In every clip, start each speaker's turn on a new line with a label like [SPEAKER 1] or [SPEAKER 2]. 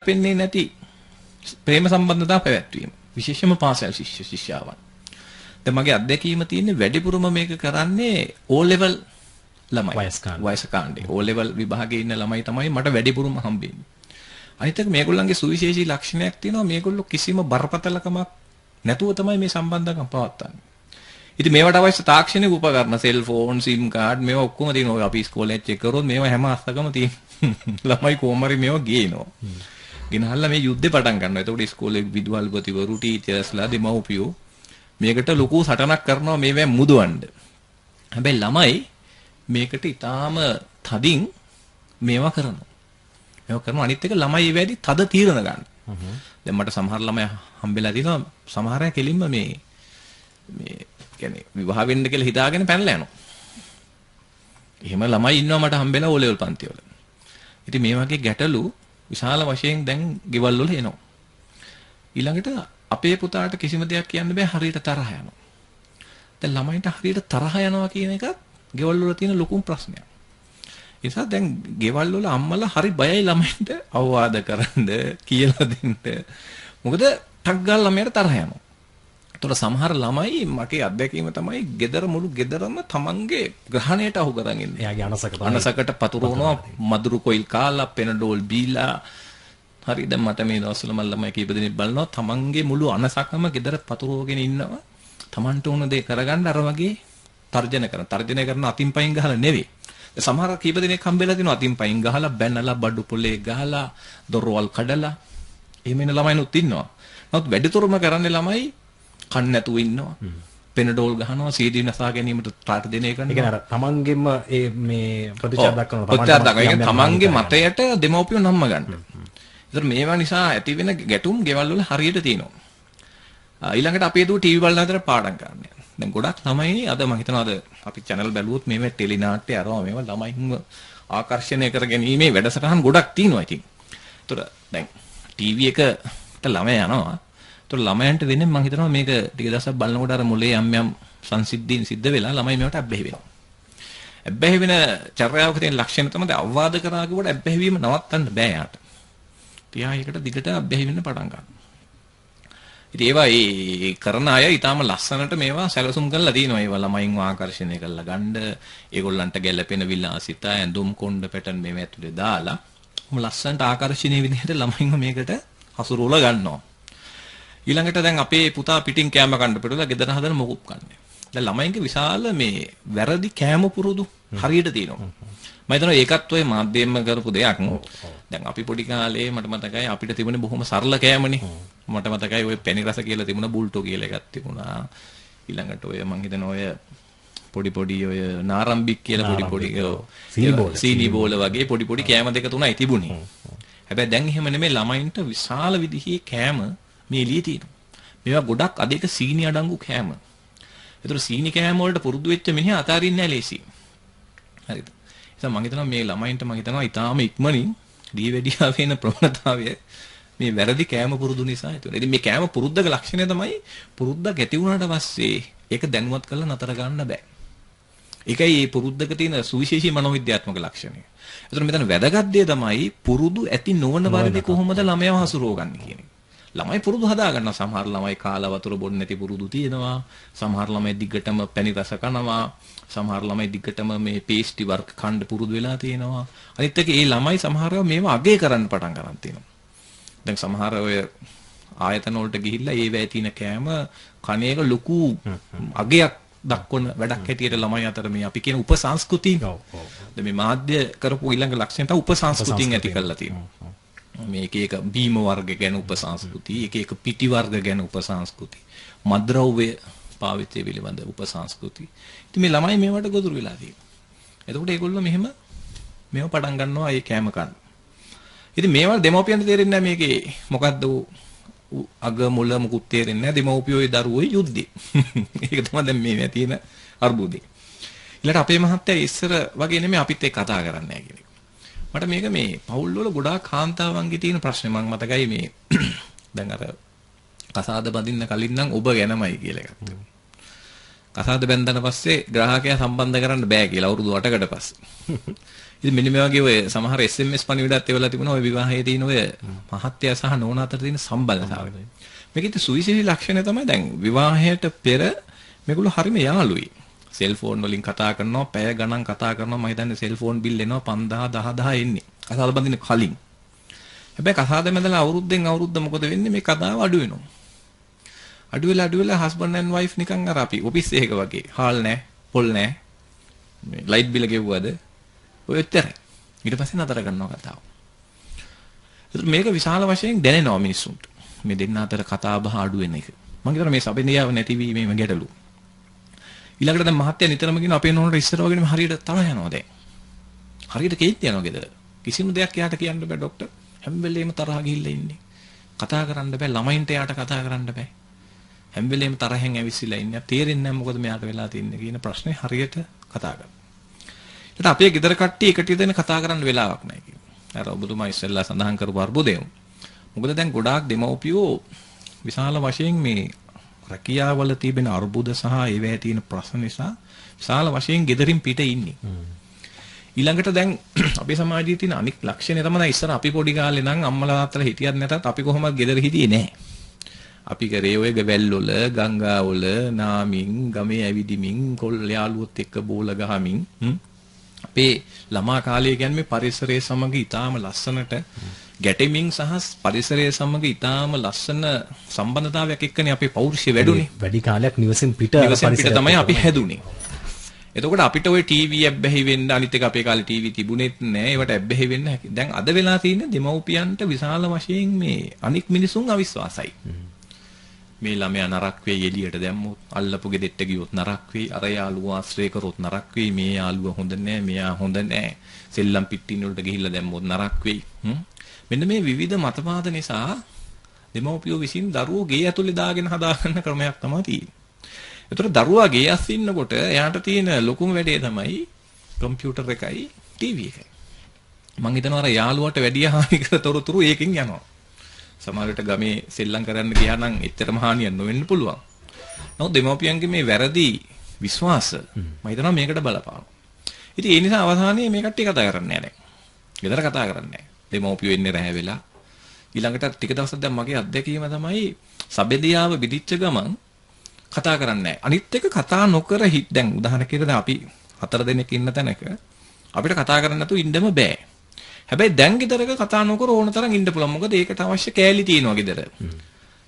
[SPEAKER 1] ගැලපෙන්නේ නැති ප්‍රේම සම්බන්ධතා පැවැත්වීම. විශේෂයෙන්ම පාසල් ශිෂ්‍ය ශිෂ්‍යාවන්. දැන් මගේ අත්දැකීම තියෙන්නේ වැඩිපුරම මේක කරන්නේ O level ළමයි. වයස කාණ්ඩේ. O level විභාගයේ ඉන්න ළමයි තමයි මට වැඩිපුරම හම්බෙන්නේ. අනිත් එක මේගොල්ලන්ගේ සුවිශේෂී ලක්ෂණයක් තියෙනවා. මේගොල්ලෝ කිසිම බරපතලකමක් නැතුව තමයි මේ සම්බන්ධකම් පවත්වන්නේ. ඉතින් මේවට අවශ්‍ය තාක්ෂණික උපකරණ සෙල්ෆෝන්, සිම් කාඩ් මේවා ඔක්කොම තියෙනවා. ඔය අපි ඉස්කෝලේ චෙක් කරොත් මේවා හැම අස්සකම තියෙනවා. ළමයි කොහොම හරි මේවා ගේනවා. ගෙනහල්ලා මේ යුද්ධේ පටන් ගන්නවා. එතකොට ඉස්කෝලේ විදුහල්පතිවරු, ටීචර්ස්ලා, දෙමව්පියෝ මේකට ලොකු සටනක් කරනවා මේවා මුදවන්න. හැබැයි ළමයි මේකට ඊටාම තදින් මේවා කරනවා. මේවා කරනවා. අනිත් එක ළමයි ඒ වැඩි තද තීරණ ගන්න. දැන් මට සමහර ළමයි හම්බෙලා තියෙනවා. සමහර අය කෙලින්ම මේ මේ කියන්නේ විවාහ වෙන්න කියලා හිතාගෙන පැනලා යනවා. එහෙම ළමයි ඉන්නවා මට හම්බෙලා O level පන්ති වල. ඉතින් මේ වගේ ගැටලු විශාල වශයෙන් දැන් ගෙවල් වල එනවා. ඊළඟට අපේ පුතාට කිසිම දෙයක් කියන්න බෑ, හරියට තරහ යනවා. දැන් ළමයින්ට හරියට තරහ යනවා කියන එකත් ගෙවල් වල තියෙන ලොකුම ප්‍රශ්නයක්. ඒ නිසා දැන් ගෙවල් වල අම්මලා හරි බයයි ළමයින්ට අවවාද කරන්න කියලා දෙන්න. මොකද ටක් ගාලා ළමයාට තරහ යනවා. ඒතකොට සමහර ළමයි මගේ අත්දැකීම තමයි ගෙදර මුළු ගෙදරම තමන්ගේ ග්‍රහණයට අහු කරන් ඉන්නේ.
[SPEAKER 2] එයාගේ අනසක තමයි.
[SPEAKER 1] අනසකට පතුරවනවා, මදුරු කොයිල් කාලා, පෙනඩෝල් බීලා. හරි, දැන් මට මේ දවස්වල මම ළමයි කීප දෙනෙක් බලනවා තමන්ගේ මුළු අනසකම ගෙදර පතුරවගෙන ඉන්නවා. තමන්ට ඕන දේ කරගන්න අර වගේ තර්ජන කරන. තර්ජනය කරන අතින් පයින් ගහලා නෙවෙයි. සමහර කීප දෙනෙක් හම්බෙලා තිනවා අතින් පයින් ගහලා, බැනලා, බඩු පොලේ ගහලා, දොරවල් කඩලා. එහෙම ඉන්න ළමයිනුත් ඉන්නවා. නමුත් වැඩිතුරම කරන්නේ ළමයි කන් නැතුව ඉන්නවා. පෙනඩෝල් ගහනවා, සීදී නසා ගැනීමට තාට දෙන එක කරනවා.
[SPEAKER 2] ඒ කියන්නේ අර තමන්ගෙම ඒ මේ ප්‍රතිචාර දක්වනවා.
[SPEAKER 1] ප්‍රතිචාර දක්වනවා. ඒ කියන්නේ තමන්ගේ මතයට දෙමව්පියෝ නම්ම ගන්න. ඒතර මේවා නිසා ඇති වෙන ගැටුම් ගෙවල් වල හරියට තියෙනවා. ඊළඟට අපේ දුව ටීවී බලන අතර පාඩම් කරන්නේ. දැන් ගොඩක් ළමයි අද මම හිතනවා අද අපි චැනල් බැලුවොත් මේවා ටෙලි නාට්‍ය අරවා මේවා ළමයින්ව ආකර්ෂණය කර ගැනීමේ වැඩසටහන් ගොඩක් තියෙනවා ඉතින්. ඒතර දැන් ටීවී එකට ළමයා යනවා. ඒතර ළමයන්ට වෙන්නේ මම හිතනවා මේක ටික දවසක් බලනකොට අර මොලේ යම් යම් සංසිද්ධීන් සිද්ධ වෙලා ළමයි මේවට ඇබ්බැහි වෙනවා. ඇබ්බැහි වෙන චර්යාවක තියෙන ලක්ෂණ තමයි දැන් අවවාද කරා කිව්වට ඇබ්බැහි වීම නවත්තන්න බෑ යාට. තියා ඒකට දිගට ඇබ්බැහි වෙන්න පටන් ගන්නවා. ඉතින් ඒවා ඒ කරන අය ඊටාම ලස්සනට මේවා සැලසුම් කරලා තියෙනවා. ඒවා ළමයින්ව ආකර්ෂණය කරලා ගන්න, ඒගොල්ලන්ට ගැළපෙන විලාසිතා ඇඳුම් කොණ්ඩ පැටර්න් මේවා ඇතුලේ දාලා කොහොම ලස්සනට ආකර්ෂණීය විදිහට ළමයින්ව මේකට හසුරුවලා ගන්නවා. ඊළඟට දැන් අපේ පුතා පිටින් කෑම කන්න පිටුලා ගෙදර හදන මොකුත් කන්නේ. දැන් ළමයින්ගේ විශාල මේ වැරදි කෑම පුරුදු හරියට තියෙනවා. මම හිතනවා ඒකත් ඔය මාධ්‍යයෙන්ම කරපු දෙයක්. දැන් අපි පොඩි කාලේ මට මතකයි අපිට තිබුණේ බොහොම සරල කෑමනේ. මට මතකයි ඔය පැණි රස කියලා තිබුණා, බුල්ටෝ කියලා එකක් තිබුණා. ඊළඟට ඔය මං හිතනවා ඔය පොඩි පොඩි ඔය නාරම්බික් කියලා පොඩි පොඩි සීනි බෝල වගේ පොඩි පොඩි කෑම දෙක තුනයි තිබුණේ. හැබැයි දැන් එහෙම නෙමෙයි, ළමයින්ට විශාල විදිහේ කෑම මේ එළියේ තියෙනවා. මේවා ගොඩක් අධික සීනි අඩංගු කෑම. ඒතර සීනි කෑම වලට පුරුදු වෙච්ච මිනිහා අතාරින්නේ නැහැ ලේසි. හරිද? ඒ නිසා මං හිතනවා මේ ළමයින්ට මං හිතනවා ඊටාම ඉක්මනින් දීවැඩියා වෙන ප්‍රවණතාවය මේ වැරදි කෑම පුරුදු නිසා ඇති වෙනවා. ඉතින් මේ කෑම පුරුද්දක ලක්ෂණය තමයි පුරුද්දක් ඇති වුණාට පස්සේ ඒක දැනුවත් කරලා නතර ගන්න බෑ. ඒකයි මේ පුරුද්දක තියෙන සුවිශේෂී මනෝවිද්‍යාත්මක ලක්ෂණය. ඒතර මෙතන වැදගත් දේ තමයි පුරුදු ඇති නොවන පරිදි කොහොමද ළමයාව හසුරුවගන්නේ කියන එක. ළමයි පුරුදු හදා ගන්නවා. සමහර ළමයි කාලා වතුර බොන්නේ නැති පුරුදු තියෙනවා. සමහර ළමයි දිගටම පැණි රස කනවා. සමහර ළමයි දිගටම මේ පේස්ටි වර්ග කන්න පුරුදු වෙලා තියෙනවා. අනිත් එක ඒ ළමයි සමහර ඒවා මේවා අගය කරන්න පටන් ගන්න තියෙනවා. දැන් සමහර ඔය ආයතන වලට ගිහිල්ලා ඒවැය තියෙන කෑම කණ එක ලොකු අගයක් දක්වන වැඩක් හැටියට ළමයි අතර මේ අපි කියන උපසංස්කෘතීන්. දැන් මේ මාධ්‍ය කරපු ඊළඟ ලක්ෂණය තමයි උපසංස්කෘතීන් ඇති කරලා තියෙනවා. මේ එක එක බීම වර්ග ගැන උපසංස්කෘති, එක එක පිටි වර්ග ගැන උපසංස්කෘති, මද්ද්‍රව්‍ය පාවිච්චි පිළිබඳ උපසංස්කෘති. ඉතින් මේ ළමයි මේවට ගොදුරු වෙලා තියෙනවා. එතකොට ඒගොල්ලෝ මෙහෙම මේව පටන් ගන්නවා ඒ කෑම කන්න. ඉතින් මේවා දෙමව්පියන්ට තේරෙන්නේ නැහැ මේකේ මොකද්ද අග මුල මුකුත් තේරෙන්නේ නැහැ. දෙමව්පියෝයි දරුවෝයි යුද්ධේ. ඒක තමයි දැන් මේ තියෙන අර්බුදේ. ඊළඟට අපේ මහත්තයා ඉස්සර වගේ නෙමෙයි අපිත් එක්ක කතා කරන්නේ නැහැ කියන එක. මට මේක මේ පවුල් වල ගොඩාක් කාන්තාවන්ගේ තියෙන ප්‍රශ්නේ. මං මතකයි මේ දැන් අර කසාද බඳින්න කලින් නම් ඔබ ගැනමයි කියලා එකක් තිබුණා. කසාද බැන්දන පස්සේ ග්‍රාහකයා සම්බන්ධ කරන්න බෑ කියලා අවුරුදු 8කට පස්සේ. ඉතින් මෙන්න මේ වගේ ඔය සමහර SMS පණිවිඩات එවලා තිබුණා ඔය විවාහයේ තියෙන ඔය මහත්තයා සහ නෝනා අතර තියෙන සම්බන්ධතාවය. මේකේ තියෙන සුවිශේෂී ලක්ෂණය තමයි දැන් විවාහයට පෙර මේගොල්ලෝ හරිම යාළුයි. සෙල්ෆෝන් වලින් කතා කරනවා, පැය ගණන් කතා කරනවා. මම හිතන්නේ සෙල්ෆෝන් බිල් එනවා 5000 10000 එන්නේ. කසාද බඳින්න කලින්. හැබැයි කසාද බැඳලා අවුරුද්දෙන් අවුරුද්ද මොකද වෙන්නේ? මේ කතාව අඩු වෙනවා. අඩු වෙලා අඩු වෙලා හස්බන්ඩ් ඇන්ඩ් වයිෆ් නිකන් අර අපි ඔෆිස් එකක වගේ. හාල් නෑ, පොල් නෑ. මේ ලයිට් බිල ගෙව්වද? ඔය එච්චරයි. ඊට පස්සේ නතර කරනවා කතාව. ඒතර මේක විශාල වශයෙන් දැනෙනවා මිනිස්සුන්ට. මේ දෙන්න අතර කතා බහ අඩු වෙන එක. මං හිතනවා මේ සබඳියාව නැතිවීමේම ගැටලු. ඊළඟට දැන් මහත්තයා නිතරම කියනවා අපේ නෝනට ඉස්සර වගේම හරියට තරහ යනවා දැන්. හරියට කේන්ති යනවා ගෙදර. කිසිම දෙයක් එයාට කියන්න බෑ ඩොක්ටර්. හැම වෙලේම තරහ ගිහිල්ලා ඉන්නේ. කතා කරන්න බෑ, ළමයින්ට එයාට කතා කරන්න බෑ. හැම වෙලේම තරහෙන් ඇවිස්සিলা ඉන්නේ. තේරෙන්නේ නැහැ මොකද මෙයාට වෙලා තින්නේ කියන ප්‍රශ්නේ හරියට කතා කරනවා. ඊට අපේ ගෙදර කට්ටිය එකට ඉඳගෙන කතා කරන්න වෙලාවක් නැහැ කියනවා. අර ඔබතුමා ඉස්සෙල්ලා සඳහන් කරපු අර්බුදය. මොකද දැන් ගොඩාක් දෙමව්පියෝ විශාල වශයෙන් මේ රැකියාවල තිබෙන අර්බුද සහ ඒවැය තියෙන ප්‍රශ්න නිසා විශාල වශයෙන් ගෙදරින් පිට ඉන්නේ. ඊළඟට දැන් අපේ සමාජයේ තියෙන අනික් ලක්ෂණය තමයි දැන් ඉස්සර අපි පොඩි කාලේ නම් අම්මලා තාත්තලා හිටියත් නැතත් අපි කොහොමවත් ගෙදර හිටියේ නෑ. අපි කරේ ඔය ගෙවල් වල, ගංගා වල, නාමින්, ගමේ ඇවිදිමින්, කොල් යාළුවොත් එක්ක බෝල ගහමින් අපේ ළමා කාලය කියන්නේ මේ පරිසරය සමග ඊටාම ලස්සනට ගැටෙමින් සහ පරිසරය සමග ඊටාම ලස්සන සම්බන්ධතාවයක් එක්කනේ අපේ පෞරුෂය වැඩුණේ.
[SPEAKER 2] වැඩි කාලයක් නිවසෙන් පිට
[SPEAKER 1] පරිසරය තමයි අපි හැදුනේ. එතකොට අපිට ඔය ටීවී ඇබ්බැහි වෙන්න, අනිත් එක අපේ කාලේ ටීවී තිබුණෙත් නෑ. ඒවට ඇබ්බැහි වෙන්න හැකි. දැන් අද වෙලා තියෙන්නේ දෙමව්පියන්ට විශාල වශයෙන් මේ අනික් මිනිසුන් අවිශ්වාසයි. මේ ළමයා නරක වෙයි එළියට දැම්මොත්, අල්ලපු ගෙදෙට්ට ගියොත් නරක වෙයි, අර යාළුවා ආශ්‍රය කරොත් නරක වෙයි, මේ යාළුවා හොඳ නෑ, මෙයා හොඳ නෑ, සෙල්ලම් පිටින් වලට ගිහිල්ලා දැම්මොත් නරක වෙයි. මෙන්න මේ විවිධ මතවාද නිසා දෙමව්පියෝ විසින් දරුවෝ ගේ ඇතුලේ දාගෙන හදාගන්න ක්‍රමයක් තමයි තියෙන්නේ. ඒතර දරුවා ගේ ඇස් ඉන්නකොට එයාට තියෙන ලොකුම වැඩේ තමයි කම්පියුටර් එකයි ටීවී එකයි. මං හිතනවා අර යාළුවාට වැඩි හානිකර තොරතුරු ඒකෙන් යනවා. සමහර විට ගමේ සෙල්ලම් කරන්න ගියා නම් එච්චරම හානියක් නොවෙන්න පුළුවන්. නමුත් දෙමව්පියන්ගේ මේ වැරදි විශ්වාස මම හිතනවා මේකට බලපානවා. ඉතින් ඒ නිසා අවසානයේ මේ කට්ටිය කතා කරන්නේ නැහැ දැන්. ගෙදර කතා කරන්නේ නැහැ. දෙමව්පියෝ එන්නේ රැහැ වෙලා. ඊළඟට ටික දවසක් දැන් මගේ අත්දැකීම තමයි සබෙදියාව බිදිච්ච ගමන් කතා කරන්නේ නැහැ. අනිත් එක කතා නොකර දැන් උදාහරණයක් විදිහට දැන් අපි හතර දෙනෙක් ඉන්න තැනක අපිට කතා කරන්න නැතුව ඉන්නම බෑ. හැබැයි දැන් ගෙදරක කතා නොකර ඕන තරම් ඉන්න පුළුවන්. මොකද ඒකට අවශ්‍ය කෑලි තියෙනවා ගෙදර.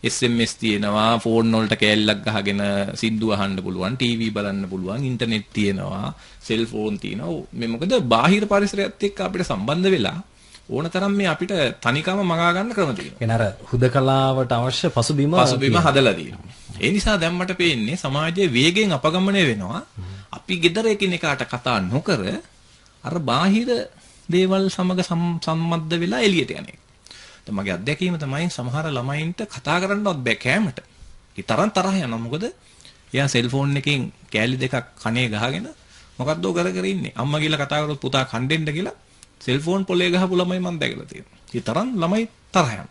[SPEAKER 1] SMS තියෙනවා, ෆෝන් වලට කෑල්ලක් ගහගෙන සින්දු අහන්න පුළුවන්, ටීවී බලන්න පුළුවන්, ඉන්ටර්නෙට් තියෙනවා, සෙල් ෆෝන් තියෙනවා. මේ මොකද බාහිර පරිසරයත් එක්ක අපිට සම්බන්ධ වෙලා ඕන තරම් මේ අපිට තනිකම මගා ගන්න ක්‍රම තියෙනවා.
[SPEAKER 2] ඒ කියන්නේ අර හුදකලාවට අවශ්‍ය පසුබිම
[SPEAKER 1] හදලා තියෙනවා. ඒ නිසා දැන් මට පේන්නේ සමාජයේ වේගයෙන් අපගමනය වෙනවා. අපි ගෙදර එකිනෙකාට කතා නොකර අර බාහිර දේවල් සමග සම්බන්ධ වෙලා එළියට යන එක. දැන් මගේ අත්දැකීම තමයි සමහර ළමයින්ට කතා කරන්නවත් බෑ කෑමට. ඒ තරම් තරහ යනවා. මොකද එයා සෙල්ෆෝන් එකෙන් කෑලි දෙකක් කනේ ගහගෙන මොකද්දෝ කර කර ඉන්නේ. අම්මා කියලා කතා කරොත් පුතා කන් දෙන්න කියලා සෙල්ෆෝන් පොලේ ගහපු ළමයි මම දැකලා තියෙනවා. ඒ තරම් ළමයි තරහ යනවා.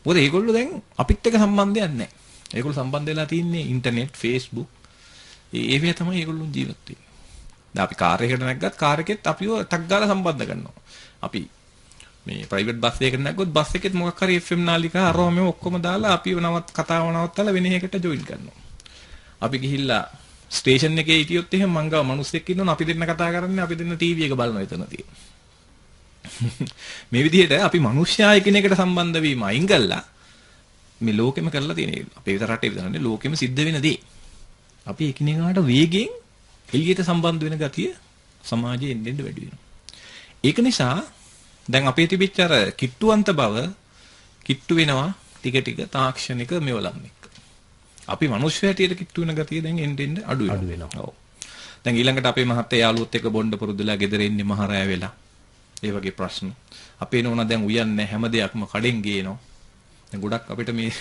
[SPEAKER 1] මොකද ඒගොල්ලෝ දැන් අපිත් එක්ක සම්බන්ධයක් නැහැ. ඒගොල්ලෝ සම්බන්ධ වෙලා තින්නේ ඉන්ටර්නෙට්, ෆේස්බුක්. ඒවේ තමයි ඒගොල්ලෝ ජීවත් වෙන්නේ. දැන් අපි කාර් එකකට නැග්ගත් කාර් එකෙත් අපිව ටක් ගාලා සම්බන්ධ කරනවා. අපි මේ ප්‍රයිවට් බස් එකකට නැග්ගොත් බස් එකෙත් මොකක් හරි FM නාලිකා අරව මේව ඔක්කොම දාලා අපිව නවත් කතාව නවත්තලා වෙන එකකට ජොයින් කරනවා. අපි ගිහිල්ලා ස්ටේෂන් එකේ හිටියොත් එහෙම මං ගාව මිනිස්සෙක් ඉන්නවනේ අපි දෙන්න කතා කරන්නේ අපි දෙන්න ටීවී එක බලනවා එතන තියෙන. මේ විදිහට අපි මිනිස්සයා එකිනෙකට සම්බන්ධ වීම අයින් කළා මේ ලෝකෙම කරලා තියෙන එක. අපේ විතර රටේ විතර නෙවෙයි ලෝකෙම සිද්ධ වෙන දේ. අපි එකිනෙකාට වේගෙන් එළියට සම්බන්ධ වෙන ගතිය සමාජයේ එන්න එන්න වැඩි වෙනවා. ඒක නිසා දැන් අපේ තිබිච්ච අර කිට්ටුවන්ත බව කිට්ටු වෙනවා ටික ටික තාක්ෂණික මෙවලම් එක්ක. අපි මිනිස්සු හැටියට කිට්ටු වෙන ගතිය දැන් එන්න එන්න අඩු වෙනවා. ඔව්. දැන් ඊළඟට අපේ මහත්තයා යාළුවොත් එක්ක බොණ්ඩ පුරුදුලා ගෙදර ඉන්නේ මහ රෑ වෙලා. ඒ වගේ ප්‍රශ්න. අපේ නෝනා දැන් උයන්නේ හැම දෙයක්ම කඩෙන් ගේනවා. දැන් ගොඩක් අපිට මේ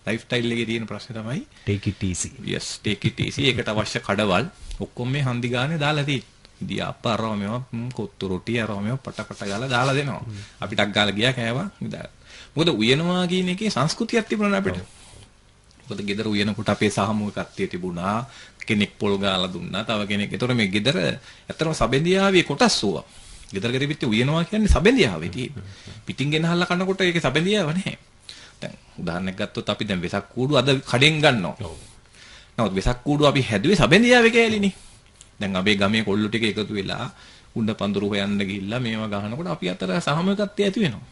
[SPEAKER 1] ලයිෆ් ස්ටයිල් එකේ තියෙන ප්‍රශ්නේ තමයි
[SPEAKER 2] take it easy.
[SPEAKER 1] Yes, take it easy. ඒකට අවශ්‍ය කඩවල් ඔක්කොම මේ හන්දි ගානේ දාලා තියෙන්නේ. ඉදියාප්ප අරව මේවා කොත්තු රොටි අරව මේවා පට පට ගාලා දාලා දෙනවා. අපි ටක් ගාලා ගියා කෑවා විදාලා. මොකද උයනවා කියන එකේ සංස්කෘතියක් තිබුණා අපිට. මොකද මොකද ගෙදර උයනකොට අපේ සාමූහිකත්වය තිබුණා. කෙනෙක් පොල් ගාලා දුන්නා. තව කෙනෙක්. ඒතකොට මේ ගෙදර ඇත්තටම සබැඳියාවේ කොටස් ඕවා. ගෙදර ගෙදර උයනවා කියන්නේ සබැඳියාවේ තියෙන්නේ. පිටින් ගෙනහල්ලා කනකොට ඒකේ සබැඳියාව නැහැ. දැන් උදාහරණයක් ගත්තොත් අපි දැන් වෙසක් කූඩු අද කඩෙන් ගන්නවා. ඔව්. නමුත් වෙසක් කූඩු අපි හැදුවේ සබැඳියාවේ කෑලිනේ. දැන් අපේ ගමේ කොල්ලෝ ටික එකතු වෙලා උණ්ඩ පඳුරු හොයන්න ගිහිල්ලා මේවා ගහනකොට අපි අතර සාමූහිකත්වය ඇති වෙනවා.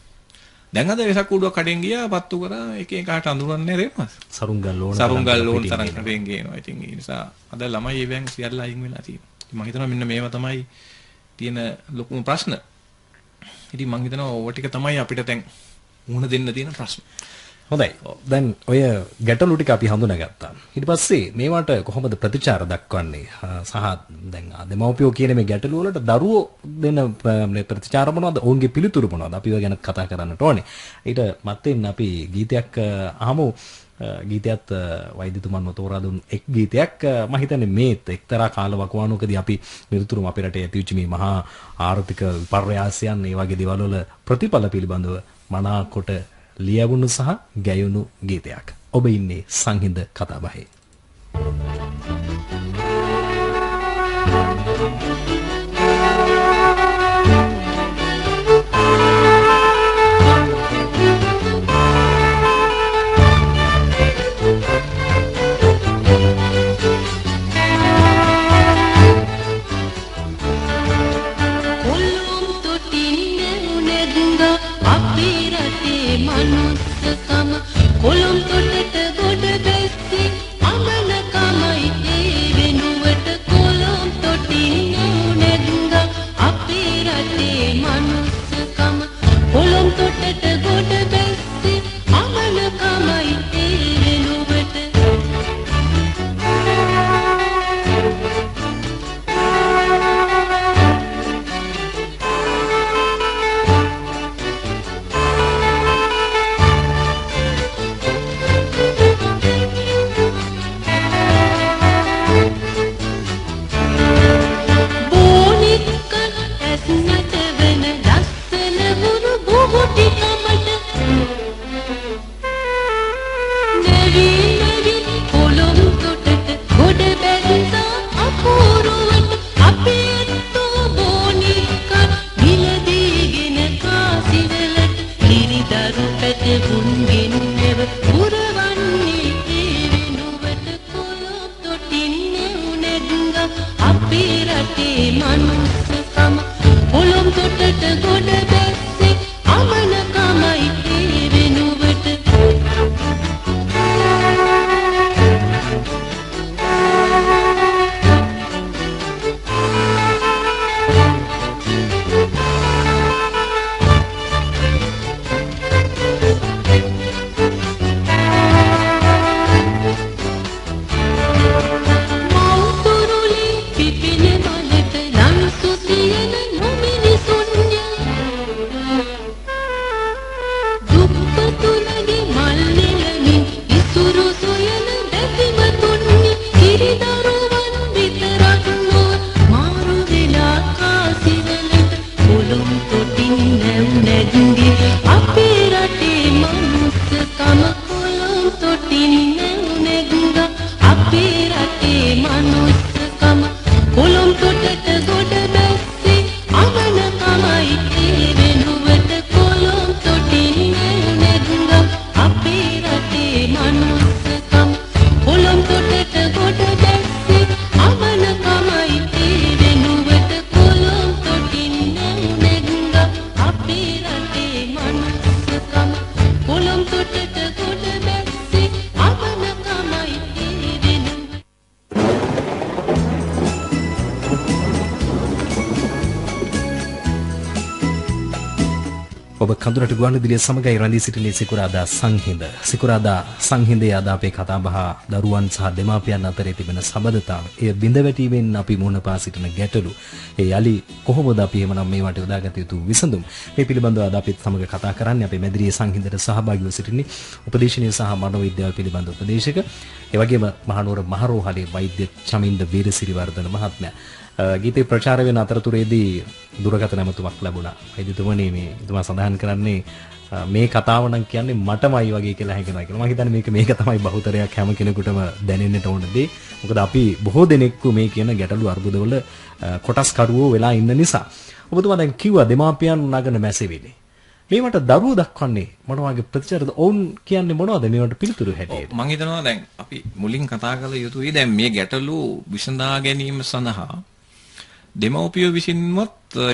[SPEAKER 1] දැන් අද වෙසක් කූඩුවක් කඩෙන් ගියා පත්තු කරා එක එකාට අඳුරන්නේ නැහැ නේද? සරුංගල් ඕන තරම් කඩෙන් ගේනවා. ඉතින් ඒ නිසා අද ළමයි ඒවෙන් සියල්ල අයින් වෙලා තියෙනවා. ඉතින් මම හිතනවා මෙන්න මේවා තමයි තියෙන ලොකුම ප්‍රශ්න. ඉතින් මං හිතනවා ඕව ටික තමයි අපිට දැන් මුහුණ දෙන්න තියෙන ප්‍රශ්න.
[SPEAKER 2] හොඳයි. දැන් ඔය ගැටලු ටික අපි හඳුනාගත්තා. ඊට පස්සේ මේවට කොහොමද ප්‍රතිචාර දක්වන්නේ? සහ දැන් දෙමව්පියෝ කියන මේ ගැටලු වලට දරුවෝ දෙන මේ ප්‍රතිචාර මොනවද? ඔවුන්ගේ පිළිතුරු මොනවද? අපි ඔය ගැන කතා කරන්නට ඕනේ. ඊට මත්තෙන් අපි ගීතයක් අහමු. ගීතයත් වෛද්‍යතුමන්ව තෝරා දුන් එක් ගීතයක්. මම හිතන්නේ මේත් එක්තරා කාල වකවානුවකදී අපි නිරතුරුවම අපේ රටේ ඇතිවෙච්ච මේ මහා ආර්ථික විපර්යාසයන් ඒ වගේ දේවල් වල ප්‍රතිඵල පිළිබඳව මනාකොට ලියවුණු සහ ගැයුණු ගීතයක්. ඔබ ඉන්නේ සංහිඳ කතාබහේ.
[SPEAKER 3] කොළොම් තොටට ගොඩ බැස්සේ අමනකමයි ඒ වෙනුවට කොළොම් තොටින් නැග්ගා අපේ රටේ මනුස්සකම. කොළොම් තොටට ගොඩ බැස්සේ අමනකමයි ඒ වෙනුවට.
[SPEAKER 2] ඔබ කඳුරට ගුවන්විදුලිය සමගයි රැඳී සිටින්නේ සිකුරාදා සංහිඳ. සිකුරාදා සංහිඳේ අද අපේ කතාබහ දරුවන් සහ දෙමාපියන් අතරේ තිබෙන සබඳතාව, එය බිඳ වැටීමෙන් අපි මුහුණ පා සිටින ගැටලු, ඒ යලි කොහොමද අපි එහෙමනම් මේවට යොදාගත යුතු විසඳුම්, මේ පිළිබඳව අද අපිත් සමග කතා කරන්නේ අපේ මැදිරියේ සංහිඳට සහභාගීව සිටින්නේ උපදේශනීය සහ මනෝවිද්‍යාව පිළිබඳ උපදේශක, ඒ වගේම මහනුවර මහරෝහලේ වෛද්‍ය චමින්ද වීරසිරිවර්ධන මහත්මයා. ගීතේ ප්‍රචාර වෙන අතරතුරේදී දුරකථන ඇමතුමක් ලැබුණා. වෛද්‍යතුමනි, මේ එතුමා සඳහන් කරන්නේ මේ කතාව නම් කියන්නේ මටමයි වගේ කියලා හැඟෙනවා කියලා. මම හිතන්නේ මේක මේක තමයි බහුතරයක් හැම කෙනෙකුටම දැනෙන්නට ඕන දේ. මොකද අපි බොහෝ දෙනෙක්ව මේ කියන ගැටලු අර්බුදවල කොටස් කරුවෝ වෙලා ඉන්න නිසා. ඔබතුමා දැන් කිව්වා දෙමාපියන් නගන මැසිවිලි. මේවට දරුවෝ දක්වන්නේ මොන වගේ ප්‍රතිචාරද? ඔවුන් කියන්නේ මොනවද මේවට පිළිතුරු හැටියට?
[SPEAKER 1] මම හිතනවා දැන් අපි මුලින් කතා කළ යුතුයි දැන් මේ ගැටලු විසඳා ගැනීම සඳහා දෙමව්පියෝ විසින්වත්